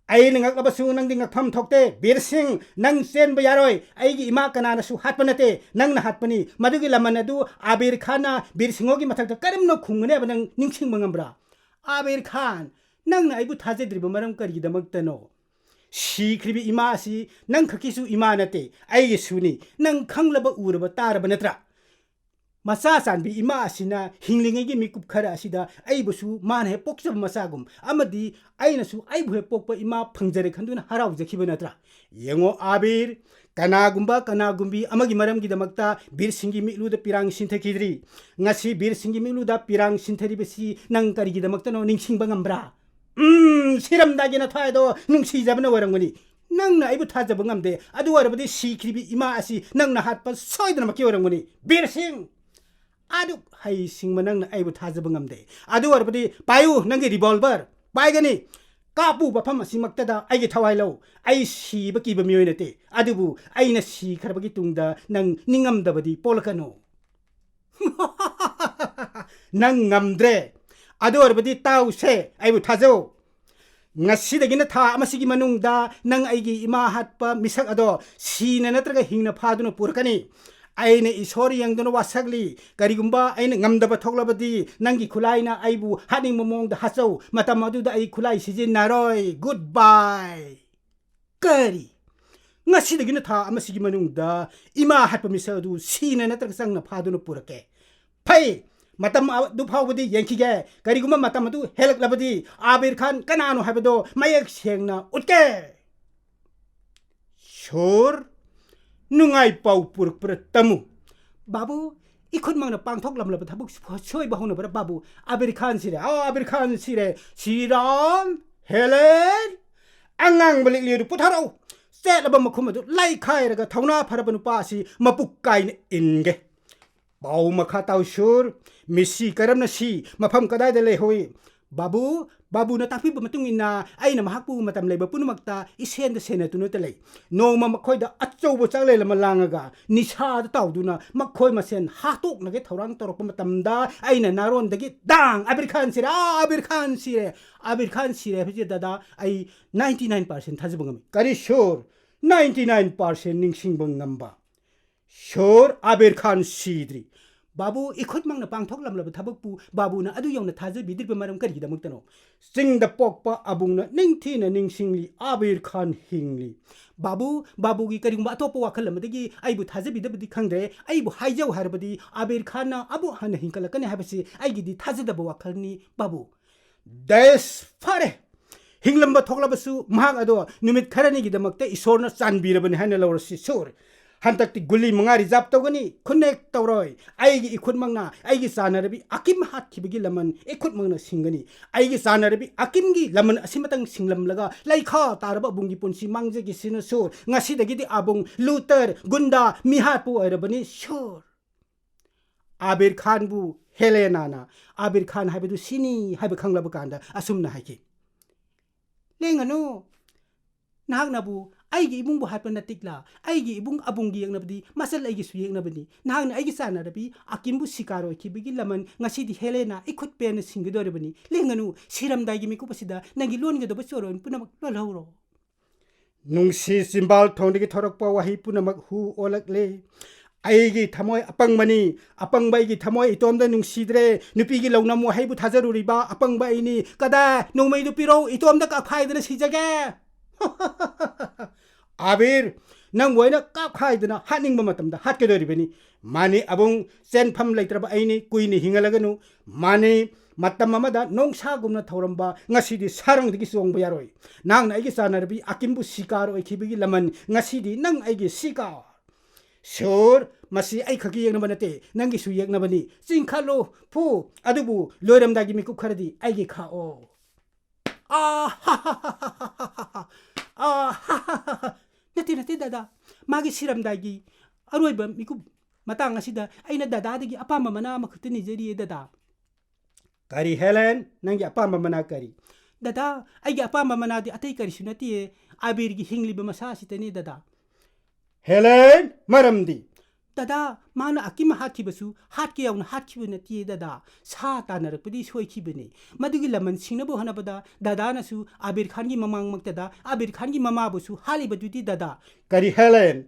ꯑꯩꯅ ꯉꯛꯂꯕꯁꯨ ꯅꯪꯗꯤ ꯉꯛꯐꯝ ꯊꯣꯛꯇꯦ꯫ ꯕꯤꯔ ꯁꯤꯡ, ꯅꯪ ꯆꯦꯟꯕ ꯌꯥꯔꯣꯏ꯫ ꯑꯩꯒꯤ ꯏꯃꯥ ꯀꯅꯥꯅꯁꯨ ꯍꯥꯠꯄ ꯅꯠꯇꯦ, ꯅꯪꯅ ꯍꯥꯠꯄꯅꯤ꯫ ꯃꯗꯨꯒꯤ ꯂꯃꯟ ꯑꯗꯨ ꯑꯥꯕꯤꯔ ꯈꯥꯟꯅ ꯕꯤꯔ ꯁꯤꯡꯍꯣꯒꯤ ꯃꯊꯛꯇ ꯀꯔꯝꯅ ꯈꯨꯝꯒꯅꯤ ꯍꯥꯏꯕ ꯅꯪ ꯅꯤꯡꯁꯤꯡꯕ ꯉꯝꯕ꯭ꯔꯥ? ꯑꯥꯕꯤꯔ ꯈꯥꯟ, ꯅꯪꯅ ꯑꯩꯕꯨ ꯊꯥꯖꯗ꯭ꯔꯤꯕ ꯃꯔꯝ ꯀꯔꯤꯒꯤꯗꯃꯛꯇꯅꯣ? ꯁꯤꯈ꯭ꯔꯤꯕ ꯏꯃꯥ ꯑꯁꯤ ꯅꯪ ꯈꯛꯀꯤꯁꯨ ꯏꯃꯥ ꯅꯠꯇꯦ, ꯑꯩꯒꯤꯁꯨꯅꯤ꯫ ꯅꯪ ꯈꯪꯂꯕ, ꯎꯔꯕ, ꯇꯥꯔꯕ ꯅꯠꯇ꯭ꯔꯥ? ꯃꯆꯥ ꯆꯥꯟꯕꯤ ꯏꯃꯥ ꯑꯁꯤꯅ ꯍꯤꯡꯂꯤꯉꯩꯒꯤ ꯃꯤꯀꯨꯞ ꯈꯔ ꯑꯁꯤꯗ ꯑꯩꯕꯨꯁꯨ ꯃꯥꯅ ꯍꯦꯛ ꯄꯣꯛꯆꯕ ꯃꯆꯥꯒꯨꯝ ꯑꯃꯗꯤ ꯑꯩꯅꯁꯨ ꯑꯩꯕꯨ ꯍꯦꯛ ꯄꯣꯛꯄ ꯏꯃꯥ ꯐꯪꯖꯔꯦ ꯈꯟꯗꯨꯅ ꯍꯔꯥꯎꯖꯈꯤꯕ ꯅꯠꯇ꯭ꯔꯥ? ꯌꯦꯡꯉꯣ ꯑꯥꯕꯤꯔ, ꯀꯅꯥꯒꯨꯝꯕ ꯀꯅꯥꯒꯨꯝꯕꯤ ꯑꯃꯒꯤ ꯃꯔꯝꯒꯤꯗꯃꯛꯇ ꯕꯤꯔ ꯁꯤꯡꯒꯤ ꯃꯤꯠꯂꯨꯗ ꯄꯤꯔꯥꯡ ꯁꯤꯟꯊꯈꯤꯗ꯭ꯔꯤ꯫ ꯉꯁꯤ ꯕꯤꯔ ꯁꯤꯡꯒꯤ ꯃꯤꯠꯂꯨꯗ ꯄꯤꯔꯥꯡ ꯁꯤꯟꯊꯔꯤꯕꯁꯤ ꯅꯪ ꯀꯔꯤꯒꯤꯗꯃꯛꯇꯅꯣ ꯅꯤꯡꯁꯤꯡꯕ ꯉꯝꯕ꯭ꯔꯥ? ꯎꯝ, ꯁꯤꯔꯝꯗꯥꯏꯒꯤ ꯅꯊ꯭ꯋꯥꯏꯗꯣ ꯅꯨꯡꯁꯤꯖꯕꯅ ꯑꯣꯏꯔꯝꯒꯅꯤ꯫ ꯅꯪꯅ ꯑꯩꯕꯨ ꯊꯥꯖꯕ ꯉꯝꯗꯦ꯫ ꯑꯗꯨ ꯑꯣꯏꯔꯕꯗꯤ ꯁꯤꯈ꯭ꯔꯤꯕꯤ ꯏꯃꯥ ꯑꯁꯤ ꯅꯪꯅ ꯍꯥꯠꯄ ꯁꯣꯏꯗꯅꯃꯛꯀꯤ ꯑꯣꯏꯔꯝꯒꯅꯤ꯫ ꯕꯤꯔ ꯁꯤꯡ! ꯑꯗꯨꯛ ꯍꯩꯁꯤꯡꯕ ꯅꯪꯅ ꯑꯩꯕꯨ ꯊꯥꯖꯕ ꯉꯝꯗꯦ꯫ ꯑꯗꯨ ꯑꯣꯏꯔꯕꯗꯤ ꯄꯥꯏꯌꯨ, ꯅꯪꯒꯤ revolver ꯄꯥꯏꯒꯅꯤ꯫ ꯀꯥꯞꯄꯨ ꯃꯐꯝ ꯑꯁꯤꯃꯛꯇꯗ ꯑꯩꯒꯤ ꯊꯋꯥꯏ ꯂꯧ꯫ ꯑꯩ ꯁꯤꯕ ꯀꯤꯕ ꯃꯤꯑꯣꯏ ꯅꯠꯇꯦ꯫ ꯑꯗꯨꯕꯨ ꯑꯩꯅ ꯁꯤꯈ꯭ꯔꯕꯒꯤ ꯇꯨꯡꯗ ꯅꯪ ꯅꯤꯡꯉꯝꯗꯕꯗꯤ ꯄꯣꯛꯂꯛꯀꯅꯨ꯫ ꯅꯪ ꯉꯝꯗ꯭ꯔꯦ꯫ ꯑꯗꯨ ꯑꯣꯏꯔꯕꯗꯤ ꯇꯥꯎꯁꯦ, ꯑꯩꯕꯨ ꯊꯥꯖꯧ꯫ ꯉꯁꯤꯗꯒꯤꯅ ꯊꯥ ꯑꯃꯁꯤꯒꯤ ꯃꯅꯨꯡꯗ ꯅꯪ ꯑꯩꯒꯤ ꯏꯃꯥ ꯍꯥꯠꯄ ꯃꯤꯁꯛ ꯑꯗꯣ ꯁꯤꯅ ꯅꯠꯇ꯭ꯔꯒ ꯍꯤꯡꯅ ꯐꯥꯗꯨꯅ ꯄꯨꯔꯛꯀꯅꯤ꯫ ꯑꯩꯅ ꯏꯁꯣꯔ ꯌꯦꯡꯗꯨꯅ ꯋꯥꯁꯛꯂꯤ꯫ ꯀꯔꯤꯒꯨꯝꯕ ꯑꯩꯅ ꯉꯝꯗꯕ ꯊꯣꯛꯂꯕꯗꯤ ꯅꯪꯒꯤ ꯈꯨꯠꯂꯥꯏꯅ ꯑꯩꯕꯨ ꯍꯥꯠꯅꯤꯡꯕ ꯃꯑꯣꯡꯗ ꯍꯥꯠꯆꯧ꯫ ꯃꯇꯝ ꯑꯗꯨꯗ ꯑꯩ ꯈꯨꯠꯂꯥꯏ ꯁꯤꯖꯤꯟꯅꯔꯣꯏ꯫ Goodbye꯫ ꯀꯔꯤ? ꯉꯁꯤꯗꯒꯤꯅ ꯊꯥ ꯑꯃꯁꯤꯒꯤ ꯃꯅꯨꯡꯗ ꯏꯃꯥ ꯍꯥꯠꯄ ꯃꯤꯁꯛ ꯑꯗꯨ ꯁꯤꯅ ꯅꯠꯇ꯭ꯔꯒ ꯆꯪꯅ ꯐꯥꯗꯨꯅ ꯄꯨꯔꯛꯀꯦ꯫ ꯐꯩ, ꯃꯇꯝ ꯑꯗꯨ ꯐꯥꯎꯕꯗꯤ ꯌꯦꯡꯈꯤꯒꯦ꯫ ꯀꯔꯤꯒꯨꯝꯕ ꯃꯇꯝ ꯑꯗꯨ ꯍꯦꯜꯂꯛꯂꯕꯗꯤ ꯑꯥꯕꯤꯔ ꯈꯥꯟ ꯀꯅꯥꯅꯣ ꯍꯥꯏꯕꯗꯣ ꯃꯌꯦꯛ ꯁꯦꯡꯅ ꯎꯠꯀꯦ꯫ ꯁꯨꯔ, ꯅꯨꯡꯉꯥꯏ ꯄꯥꯎ ꯄꯨꯔꯛꯄ꯭ꯔꯥ ꯇꯝꯃꯨ꯫ ꯕꯥꯕꯨ, ꯏꯈꯨꯠꯃꯛꯅ ꯄꯥꯡꯊꯣꯛꯂꯝꯂꯕ ꯊꯕꯛꯁꯤꯕꯨ ꯁꯣꯏꯕ ꯍꯧꯅꯕ꯭ꯔꯥ ꯕꯥꯕꯨ? ꯑꯥꯕꯤꯔ ꯈꯥꯟ ꯁꯤꯔꯦ, ꯑꯥ, ꯑꯥꯕꯤꯔ ꯈꯥꯟ ꯁꯤꯔꯦ꯫ ꯁꯤꯔꯥꯝ, ꯍꯦꯂꯦꯟ, ꯑꯉꯥꯡꯕ ꯂꯤꯛꯂꯤ ꯑꯗꯨ ꯄꯨꯊꯔꯛꯎ꯫ ꯆꯦꯠꯂꯕ ꯃꯈꯨꯝ ꯑꯗꯨ ꯂꯩꯈꯥꯏꯔꯒ ꯊꯧꯅꯥ ꯐꯔꯕ ꯅꯨꯄꯥ ꯑꯁꯤ ꯃꯄꯨꯛ ꯀꯥꯏꯅ ꯏꯟꯒꯦ꯫ ꯄꯥꯎ ꯃꯈꯥ ꯇꯥꯎ ꯁꯨꯔ꯫ ꯃꯤꯁꯤ ꯀꯔꯝꯅ ꯁꯤ? ꯃꯐꯝ ꯀꯗꯥꯏꯗ ꯂꯩꯍꯧꯏ? ꯕꯥꯕꯨ, ꯕꯥꯕꯨꯅ ꯇꯥꯛꯄꯤꯕ ꯃꯇꯨꯡ ꯏꯟꯅ ꯑꯩꯅ ꯃꯍꯥꯛꯄꯨ ꯃꯇꯝ ꯂꯩꯕ ꯄꯨꯝꯅꯃꯛꯇ ꯏꯁꯦꯟꯗ ꯁꯦꯟꯅꯗꯨꯅꯇ ꯂꯩ꯫ ꯅꯣꯡꯃ ꯃꯈꯣꯏꯗ ꯑꯆꯧꯕ ꯆꯥꯛꯂꯦꯟ ꯑꯃ ꯂꯥꯡꯉꯒ ꯅꯤꯁꯥꯗ ꯇꯥꯎꯗꯨꯅ ꯃꯈꯣꯏ ꯃꯁꯦꯟ ꯍꯥꯠꯇꯣꯛꯅꯒꯦ ꯊꯧꯔꯥꯡ ꯇꯧꯔꯛꯄ ꯃꯇꯝꯗ ꯑꯩꯅ ꯅꯥꯔꯣꯟꯗꯒꯤ ꯗꯥꯡ! "ꯑꯕꯤꯔ ꯈꯥꯟ ꯁꯤꯔꯦ! ꯑꯕꯤꯔ ꯈꯥꯟ ꯁꯤꯔꯦ!" "ꯑꯕꯤꯔ ꯈꯥꯟ ꯁꯤꯔꯦ" ꯍꯥꯏꯕꯁꯤ ꯗꯗꯥ ꯑꯩ ninety nine percent ꯊꯥꯖꯕ ꯉꯝꯃꯤ꯫ ꯀꯔꯤ ꯁꯨꯔ? Ninety nine percent ꯅꯤꯡꯁꯤꯡꯕ ꯉꯝꯕ꯫ ꯁꯨꯔ, ꯑꯕꯤꯔ ꯈꯥꯟ ꯁꯤꯗ꯭ꯔꯤ꯫ ꯕꯥꯕꯨ, ꯏꯈꯨꯠꯃꯛꯅ ꯄꯥꯡꯊꯣꯛꯂꯝꯂꯕ ꯊꯕꯛꯄꯨ ꯕꯥꯕꯨꯅ ꯑꯗꯨ ꯌꯧꯅ ꯊꯥꯖꯕꯤꯗ꯭ꯔꯤꯕ ꯃꯔꯝ ꯀꯔꯤꯒꯤꯗꯃꯛꯇꯅꯣ? ꯆꯤꯡꯗ ꯄꯣꯛꯄ ꯑꯕꯨꯡꯅ ꯅꯤꯡꯊꯤꯅ ꯅꯤꯡꯁꯤꯡꯂꯤ, ꯑꯕꯤꯔ ꯈꯥꯟ ꯍꯤꯡꯂꯤ꯫ ꯕꯥꯕꯨ, ꯕꯥꯕꯨꯒꯤ ꯀꯔꯤꯒꯨꯝꯕ ꯑꯇꯣꯞꯄ ꯋꯥꯈꯜ ꯑꯃꯗꯒꯤ ꯑꯩꯕꯨ ꯊꯥꯖꯕꯤꯗꯕꯗꯤ ꯈꯪꯗ꯭ꯔꯦ, ꯑꯩꯕꯨ ꯍꯥꯏꯖꯧ ꯍꯥꯏꯔꯕꯗꯤ ꯑꯕꯤꯔ ꯈꯥꯟꯅ ꯑꯃꯨꯛ ꯍꯟꯅ ꯍꯤꯡꯒꯠꯂꯛꯀꯅꯤ ꯍꯥꯏꯕꯁꯤ ꯑꯩꯒꯤꯗꯤ ꯊꯥꯖꯗꯕ ꯋꯥꯈꯜꯅꯤ ꯕꯥꯕꯨ꯫ ꯗꯦꯁ ꯐꯔꯦ! ꯍꯤꯡꯂꯝꯕ ꯊꯣꯛꯂꯕꯁꯨ ꯃꯍꯥꯛ ꯑꯗꯣ ꯅꯨꯃꯤꯠ ꯈꯔꯅꯤꯒꯤꯗꯃꯛꯇ ꯏꯁꯣꯔꯅ ꯆꯥꯟꯕꯤꯔꯕꯅꯤ ꯍꯥꯏꯅ ꯂꯧꯔꯁꯤ ꯁꯨꯔ꯫ ꯍꯟꯗꯛꯇꯤ ꯒꯨꯂꯤ ꯃꯉꯥ reserve ꯇꯧꯒꯅꯤ, ꯈꯨꯟꯅꯦꯛ ꯇꯧꯔꯣꯏ꯫ ꯑꯩꯒꯤ ꯏꯈꯨꯠꯃꯛꯅ ꯑꯩꯒꯤ ꯆꯥꯟꯅꯔꯕꯤ ꯑꯀꯤꯝ ꯍꯥꯠꯈꯤꯕꯒꯤ ꯂꯃꯟ ꯏꯈꯨꯠꯃꯛꯅ ꯁꯤꯡꯒꯅꯤ꯫ ꯑꯩꯒꯤ ꯆꯥꯟꯅꯔꯕꯤ ꯑꯀꯤꯝꯒꯤ ꯂꯃꯟ ꯑꯁꯤꯃꯇꯪ ꯁꯤꯡꯂꯝꯂꯒ ꯂꯩꯈꯥ ꯇꯥꯔꯕ ꯑꯕꯨꯡꯒꯤ ꯄꯨꯟꯁꯤ ꯃꯥꯡꯖꯈꯤꯁꯤꯅ ꯁꯨꯔ꯫ ꯉꯁꯤꯗꯒꯤꯗꯤ ꯑꯕꯨꯡ ꯂꯨꯇꯔ, ꯒꯨꯟꯗꯥ, ꯃꯤꯍꯥꯠꯄꯨ ꯑꯣꯏꯔꯕꯅꯤ ꯁꯨꯔ꯫ ꯑꯥꯕꯤꯔ ꯈꯥꯟꯕꯨ ꯍꯦꯂꯦꯅꯥꯅ, ꯑꯥꯕꯤꯔ ꯈꯥꯟ ꯍꯥꯏꯕꯗꯨ ꯁꯤꯅꯤ ꯍꯥꯏꯕ ꯈꯪꯂꯕ ꯀꯥꯟꯗ ꯑꯁꯨꯝꯅ ꯍꯥꯏꯈꯤ, "ꯂꯦꯡꯒꯅꯨ꯫ ꯅꯍꯥꯛꯅꯕꯨ ꯑꯩꯒꯤ ꯏꯃꯨꯡꯕꯨ ꯍꯥꯠꯄ ꯅꯠꯇꯤꯛꯂꯥ? ꯑꯩꯒꯤ ꯏꯕꯨꯡ ꯑꯕꯨꯡꯒꯤ ꯌꯦꯛꯅꯕꯗꯤ ꯃꯆꯜ ꯑꯩꯒꯤꯁꯨ ꯌꯦꯛꯅꯕꯅꯤ꯫ ꯅꯍꯥꯛꯅ ꯑꯩꯒꯤ ꯆꯥꯟꯅꯔꯕꯤ ꯑꯀꯤꯝꯕꯨ ꯁꯤꯀꯥꯔ ꯑꯣꯏꯈꯤꯕꯒꯤ ꯂꯃꯟ ꯉꯁꯤꯗꯤ ꯍꯦꯂꯦꯅꯥ ꯏꯈꯨꯠ ꯄꯦꯟꯅ ꯁꯤꯡꯒꯗꯧꯔꯤꯕꯅꯤ꯫ ꯂꯦꯡꯒꯅꯨ, ꯁꯤꯔꯝꯗꯥꯏꯒꯤ ꯃꯤꯀꯨꯞ ꯑꯁꯤꯗ ꯅꯪꯒꯤ ꯂꯣꯟꯒꯗꯕ ꯆꯣꯔꯣꯟ ꯄꯨꯝꯅꯃꯛ ꯂꯣꯜꯍꯧꯔꯣ꯫" ꯅꯨꯡꯁꯤ ꯆꯤꯝꯕꯥꯜ ꯊꯣꯡꯗꯒꯤ ꯊꯣꯔꯛꯄ ꯋꯥꯍꯩ ꯄꯨꯝꯅꯃꯛ ꯍꯨ ꯑꯣꯜꯂꯛꯂꯦ꯫ ꯑꯩꯒꯤ ꯊꯃꯣꯏ ꯑꯄꯪꯕꯅꯤ, ꯑꯄꯪꯕ ꯑꯩꯒꯤ ꯊꯃꯣꯏ ꯏꯇꯣꯝꯗ ꯅꯨꯡꯁꯤꯗ꯭ꯔꯦ꯫ ꯅꯨꯄꯤꯒꯤ ꯂꯧꯅꯝ ꯋꯥꯍꯩꯕꯨ ꯊꯥꯖꯔꯨꯔꯤꯕ ꯑꯄꯪꯕ ꯑꯩꯅꯤ꯫ ꯀꯗꯥꯏ? ꯅꯣꯡꯃꯩꯗꯨ ꯄꯤꯔꯛꯎ, ꯏꯇꯣꯝꯗ ꯀꯥꯞꯈꯥꯏꯗꯅ ꯁꯤꯖꯒꯦ꯫ ꯑꯥꯕꯤꯔ, ꯅꯪꯕꯨ ꯑꯩꯅ ꯀꯥꯞꯈꯥꯏꯗꯅ ꯍꯥꯠꯅꯤꯡꯕ ꯃꯇꯝꯗ ꯍꯥꯠꯀꯗꯧꯔꯤꯕꯅꯤ꯫ ꯃꯥꯅꯤ ꯑꯕꯨꯡ, ꯆꯦꯟꯐꯝ ꯂꯩꯇ꯭ꯔꯕ ꯑꯩꯅꯤ, ꯀꯨꯏꯅ ꯍꯤꯡꯍꯜꯂꯒꯅꯨ꯫ ꯃꯥꯅꯤ, ꯃꯇꯝ ꯑꯃꯗ ꯅꯣꯡꯁꯥꯒꯨꯝꯅ ꯊꯧꯔꯝꯕ ꯉꯁꯤꯗꯤ ꯁꯥꯔꯪꯗꯒꯤ ꯆꯣꯡꯕ ꯌꯥꯔꯣꯏ꯫ ꯅꯍꯥꯛꯅ ꯑꯩꯒꯤ ꯆꯥꯟꯅꯔꯕꯤ ꯑꯀꯤꯝꯕꯨ ꯁꯤꯀꯥꯔ ꯑꯣꯏꯈꯤꯕꯒꯤ ꯂꯃꯟ ꯉꯁꯤꯗꯤ ꯅꯪ ꯑꯩꯒꯤ ꯁꯤꯀꯥꯔ꯫ ꯁꯨꯔ, ꯃꯁꯤ ꯑꯩ ꯈꯛꯀꯤ ꯌꯦꯛꯅꯕ ꯅꯠꯇꯦ, ꯅꯪꯒꯤꯁꯨ ꯌꯦꯛꯅꯕꯅꯤ꯫ ꯆꯤꯡꯈꯠꯂꯨ, ꯐꯨ, ꯑꯗꯨꯕꯨ ꯂꯣꯏꯔꯝꯗꯥꯏꯒꯤ ꯃꯤꯀꯨꯞ ꯈꯔꯗꯤ ꯑꯩꯒꯤ ꯈꯥꯛꯑꯣ꯫ ꯑꯥ, ꯍꯥ, ꯍꯥ, ꯍꯥ, ꯍꯥ, ꯍꯥ, ꯍꯥ꯫ ꯑꯥ, ꯍꯥ, ꯍꯥ, ꯍꯥ, ꯍꯥ꯫ ꯅꯠꯇꯦ, ꯅꯠꯇꯦ, ꯗꯗꯥ꯫ ꯃꯥꯒꯤ ꯁꯤꯔꯝꯗꯥꯏꯒꯤ ꯑꯔꯣꯏꯕ ꯃꯤꯀꯨꯞ ꯃꯇꯥꯡ ꯑꯁꯤꯗ ꯑꯩꯅ ꯗꯗꯥꯗꯒꯤ ꯑꯄꯥꯝꯕ ꯃꯅꯥ ꯑꯃꯈꯛꯇ ꯅꯤꯖꯔꯤꯌꯦ, ꯗꯗꯥ꯫ ꯀꯔꯤ ꯍꯦꯂꯦꯟ? ꯅꯪꯒꯤ ꯑꯄꯥꯝꯕ ꯃꯅꯥ ꯀꯔꯤ? ꯗꯗꯥ, ꯑꯩꯒꯤ ꯑꯄꯥꯝꯕ ꯃꯅꯥꯗꯤ ꯑꯇꯩ ꯀꯔꯤꯁꯨ ꯅꯠꯇꯤꯌꯦ, ꯑꯕꯤꯔꯒꯤ ꯍꯤꯡꯂꯤꯕ ꯃꯁꯥ ꯑꯁꯤꯗꯅꯦ ꯗꯗꯥ꯫ ꯍꯦꯂꯦꯟ, ꯃꯔꯝꯗꯤ? ꯗꯗꯥ, ꯃꯥꯅ ꯑꯀꯤꯝ ꯍꯥꯠꯈꯤꯕꯁꯨ ꯍꯥꯠꯀꯦ ꯌꯥꯎꯅ ꯍꯥꯠꯈꯤꯕ ꯅꯠꯇꯤꯌꯦ ꯗꯗꯥ, ꯁꯥ ꯇꯥꯟꯅꯔꯛꯄꯗꯤ ꯁꯣꯏꯈꯤꯕꯅꯤ꯫ ꯃꯗꯨꯒꯤ ꯂꯃꯟ ꯁꯤꯡꯅꯕ ꯍꯣꯠꯅꯕꯗ ꯗꯗꯥꯅꯁꯨ ꯑꯕꯤꯔ ꯈꯥꯟꯒꯤ ꯃꯃꯥꯡꯃꯛꯇꯗ ꯑꯕꯤꯔ ꯈꯥꯟꯒꯤ ꯃꯃꯥꯕꯨꯁꯨ ꯍꯥꯠꯂꯤꯕꯗꯨꯗꯤ ꯗꯗꯥ꯫ ꯀꯔꯤ ꯍꯦꯂꯦꯟ?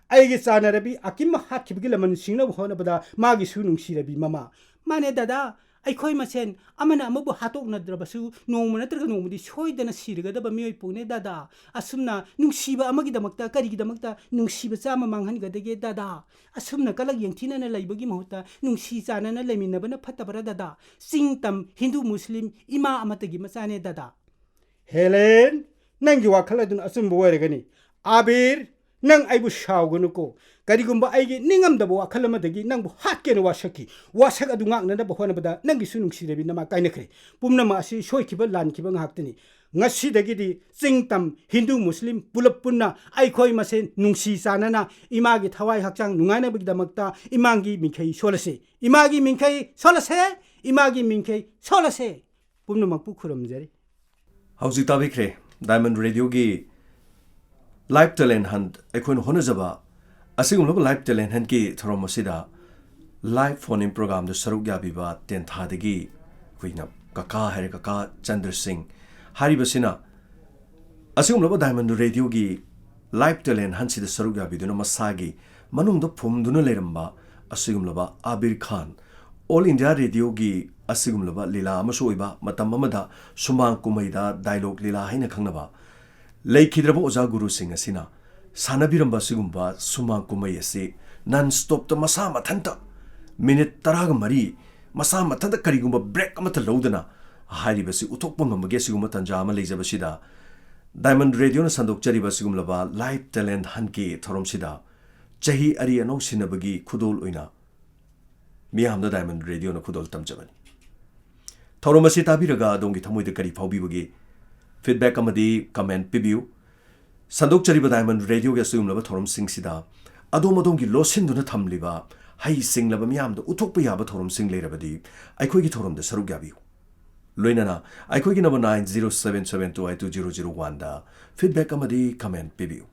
ꯑꯩꯒꯤ ꯆꯥꯟꯅꯔꯕꯤ ꯑꯀꯤꯝ ꯍꯥꯠꯈꯤꯕꯒꯤ ꯂꯃꯟ ꯁꯤꯡꯅꯕ ꯍꯣꯠꯅꯕꯗ ꯃꯥꯒꯤꯁꯨ ꯅꯨꯡꯁꯤꯔꯕꯤ ꯃꯃꯥ꯫ ꯃꯥꯅꯦ ꯗꯗꯥ, ꯑꯩꯈꯣꯏ ꯃꯁꯦꯟ ꯑꯃꯅ ꯑꯃꯕꯨ ꯍꯥꯠꯇꯣꯛꯅꯗ꯭ꯔꯕꯁꯨ ꯅꯣꯡꯃ ꯅꯠꯇ꯭ꯔꯒ ꯅꯣꯡꯃꯗꯤ ꯁꯣꯏꯗꯅ ꯁꯤꯔꯒꯗꯕ ꯃꯤꯑꯣꯏ ꯄꯣꯛꯅꯦ ꯗꯗꯥ꯫ ꯑꯁꯨꯝꯅ ꯅꯨꯡꯁꯤꯕ ꯑꯃꯒꯤꯗꯃꯛꯇ ꯀꯔꯤꯒꯤꯗꯃꯛꯇ ꯅꯨꯡꯁꯤꯕ ꯆꯥꯝꯃ ꯃꯥꯡꯍꯟꯒꯗꯒꯦ ꯗꯗꯥ? ꯑꯁꯨꯝꯅ ꯀꯂꯛ ꯌꯦꯡꯊꯤꯅꯅ ꯂꯩꯕꯒꯤ ꯃꯍꯨꯠꯇ ꯅꯨꯡꯁꯤ ꯆꯥꯟꯅꯅ ꯂꯩꯃꯤꯟꯅꯕꯅ ꯐꯠꯇꯕ꯭ꯔꯥ ꯗꯗꯥ? ꯆꯤꯡ ꯇꯝ ꯍꯤꯟꯗꯨ ꯃꯨꯁꯂꯤꯝ ꯏꯃꯥ ꯑꯃꯠꯇꯒꯤ ꯃꯆꯥꯅꯦ ꯗꯗꯥ꯫ ꯍꯦꯂꯦꯟ, ꯅꯪꯒꯤ ꯋꯥꯈꯜ ꯑꯗꯨꯅ ꯑꯆꯨꯝꯕ ꯑꯣꯏꯔꯒꯅꯤ꯫ ꯑꯕꯤꯔ, ꯅꯪ ꯑꯩꯕꯨ ꯁꯥꯎꯒꯅꯨꯀꯣ꯫ ꯀꯔꯤꯒꯨꯝꯕ ꯑꯩꯒꯤ ꯅꯤꯡꯉꯝꯗꯕ ꯋꯥꯈꯜ ꯑꯃꯗꯒꯤ ꯅꯪꯕꯨ ꯍꯥꯠꯀꯦꯅ ꯋꯥꯁꯛꯈꯤ꯫ ꯋꯥꯁꯛ ꯑꯗꯨ ꯉꯥꯛꯅꯅꯕ ꯍꯣꯠꯅꯕꯗ ꯅꯪꯒꯤꯁꯨ ꯅꯨꯡꯁꯤꯔꯕꯤ ꯅꯃꯥ ꯀꯥꯏꯅꯈ꯭ꯔꯦ꯫ ꯄꯨꯝꯅꯃꯛ ꯑꯁꯤ ꯁꯣꯏꯈꯤꯕ ꯂꯥꯟꯈꯤꯕ ꯉꯥꯛꯇꯅꯤ꯫ ꯉꯁꯤꯗꯒꯤꯗꯤ ꯆꯤꯡ ꯇꯝ ꯍꯤꯟꯗꯨ ꯃꯨꯁꯂꯤꯝ ꯄꯨꯂꯞ ꯄꯨꯟꯅ ꯑꯩꯈꯣꯏ ꯃꯁꯦꯟ ꯅꯨꯡꯁꯤ ꯆꯥꯟꯅꯅ ꯏꯃꯥꯒꯤ ꯊꯋꯥꯏ ꯍꯛꯆꯥꯡ ꯅꯨꯡꯉꯥꯏꯅꯕꯒꯤꯗꯃꯛꯇ ꯏꯃꯥꯒꯤ ꯃꯤꯡꯈꯩ ꯁꯣꯜꯂꯁꯤ꯫ ꯏꯃꯥꯒꯤ ꯃꯤꯡꯈꯩ ꯁꯣꯜꯂꯁꯦ꯫ ꯏꯃꯥꯒꯤ ꯃꯤꯡꯈꯩ ꯁꯣꯜꯂꯁꯦ꯫ ꯄꯨꯝꯅꯃꯛꯄꯨ ꯈꯨꯔꯨꯝꯖꯔꯤ꯫ ꯍꯧꯖꯤꯛ ꯇꯥꯕꯤꯈ꯭ꯔꯦ ꯗꯥꯏꯃꯟ ꯔꯦꯗꯤꯑꯣꯒꯤ ꯂꯥꯏꯚ ꯇꯦꯂꯦꯟ ꯍꯟꯠ, ꯑꯩꯈꯣꯏꯅ ꯍꯣꯠꯅꯖꯕ ꯑꯁꯤꯒꯨꯝꯂꯕ ꯂꯥꯏꯚ ꯇꯦꯂꯦꯟ ꯍꯟꯠꯀꯤ ꯊꯧꯔꯝ ꯑꯁꯤꯗ ꯂꯥꯏꯚ ꯐꯣꯟ ꯏꯟ ꯄ꯭ꯔꯣꯒꯥꯝꯗ ꯁꯔꯨꯛ ꯌꯥꯕꯤꯕ ꯇꯦꯟꯊꯥꯗꯒꯤ ꯑꯩꯈꯣꯏꯅ ꯀꯀꯥ ꯍꯥꯏꯔꯦ, ꯀꯀꯥ ꯆꯟꯗ꯭ꯔ ꯁꯤꯡ ꯍꯥꯏꯔꯤꯕꯁꯤꯅ ꯑꯁꯤꯒꯨꯝꯂꯕ ꯗꯥꯏꯃꯟ ꯔꯦꯗꯤꯑꯣꯒꯤ ꯂꯥꯏꯚ ꯇꯦꯂꯦꯟ ꯍꯟꯠꯁꯤꯗ ꯁꯔꯨꯛ ꯌꯥꯕꯤꯗꯨꯅ ꯃꯁꯥꯒꯤ ꯃꯅꯨꯡꯗ ꯐꯨꯝꯗꯨꯅ ꯂꯩꯔꯝꯕ ꯑꯁꯤꯒꯨꯝꯂꯕ ꯑꯥꯕꯤꯔ ꯈꯥꯟ, ꯑꯣꯜ ꯏꯟꯗꯤꯌꯥ ꯔꯦꯗꯤꯑꯣꯒꯤ ꯑꯁꯤꯒꯨꯝꯂꯕ ꯂꯤꯂꯥ ꯑꯃꯁꯨ ꯑꯣꯏꯕ, ꯃꯇꯝ ꯑꯃꯗ ꯁꯨꯃꯥꯡ ꯀꯨꯝꯍꯩꯗ ꯗꯥꯏꯂꯣꯒ ꯂꯤꯂꯥ ꯍꯥꯏꯅ ꯈꯪꯅꯕ ꯂꯩꯈꯤꯗ꯭ꯔꯕ ꯑꯣꯖꯥ ꯒꯨꯔꯨꯁꯤꯡ ꯑꯁꯤꯅ ꯁꯥꯟꯅꯕꯤꯔꯝꯕ ꯑꯁꯤꯒꯨꯝꯕ ꯁꯨꯃꯥꯡ ꯀꯨꯝꯍꯩ ꯑꯁꯤ ꯅꯟ ꯁ꯭ꯇꯣꯞꯇ ꯃꯁꯥ ꯃꯊꯟꯇ ꯃꯤꯅꯤꯠ ꯇꯔꯥꯒ ꯃꯔꯤ ꯃꯁꯥ ꯃꯊꯟꯇ ꯀꯔꯤꯒꯨꯝꯕ ꯕ꯭ꯔꯦꯛ ꯑꯃꯠꯇ ꯂꯧꯗꯅ ꯍꯥꯏꯔꯤꯕꯁꯤ ꯎꯠꯊꯣꯛꯄ ꯉꯝꯕꯒꯤ ꯑꯁꯤꯒꯨꯝꯕ ꯇꯥꯟꯖꯥ ꯑꯃ ꯂꯩꯖꯕꯁꯤꯗ ꯗꯥꯏꯃꯟ ꯔꯦꯗꯤꯑꯣꯅ ꯁꯟꯗꯣꯛꯆꯔꯤꯕ ꯑꯁꯤꯒꯨꯝꯂꯕ ꯂꯥꯏꯚ ꯇꯦꯂꯦꯟ ꯍꯟꯠꯀꯤ ꯊꯧꯔꯝꯁꯤꯗ ꯆꯍꯤ ꯑꯔꯤ ꯑꯅꯧ ꯁꯤꯟꯅꯕꯒꯤ ꯈꯨꯗꯣꯜ ꯑꯣꯏꯅ ꯃꯤꯌꯥꯝꯗ ꯗꯥꯏꯃꯟ ꯔꯦꯗꯤꯑꯣꯅ ꯈꯨꯗꯣꯜ ꯇꯝꯖꯕꯅꯤ꯫ ꯊꯧꯔꯝ ꯑꯁꯤ ꯇꯥꯕꯤꯔꯒ ꯑꯗꯣꯝꯒꯤ ꯊꯃꯣꯏꯗ ꯀꯔꯤ ꯐꯥꯎꯕꯤꯕꯒꯦ? ꯐꯤꯗꯕꯦꯛ ꯑꯃꯗꯤ ꯀꯃꯦꯟ ꯄꯤꯕꯤꯌꯨ꯫ ꯁꯟꯗꯣꯛꯆꯔꯤꯕ ꯗꯥꯏꯃꯟ ꯔꯦꯗꯤꯑꯣꯒꯤ ꯑꯁꯤꯒꯨꯝꯂꯕ ꯊꯧꯔꯝꯁꯤꯡꯁꯤꯗ ꯑꯗꯣꯝ ꯑꯗꯣꯝꯒꯤ ꯂꯣꯠꯁꯤꯟꯗꯨꯅ ꯊꯝꯂꯤꯕ ꯍꯩꯁꯤꯡꯂꯕ ꯃꯤꯌꯥꯝꯗ ꯎꯠꯊꯣꯛꯄ ꯌꯥꯕ ꯊꯧꯔꯝꯁꯤꯡ ꯂꯩꯔꯕꯗꯤ ꯑꯩꯈꯣꯏꯒꯤ ꯊꯧꯔꯝꯗ ꯁꯔꯨꯛ ꯌꯥꯕꯤꯌꯨ꯫ ꯂꯣꯏꯅꯅ ꯑꯩꯈꯣꯏꯒꯤ number nine zero seven seven two eight two zero zero one ꯗ feedback ꯑꯃꯗꯤ comment ꯄꯤꯕꯤꯌꯨ꯫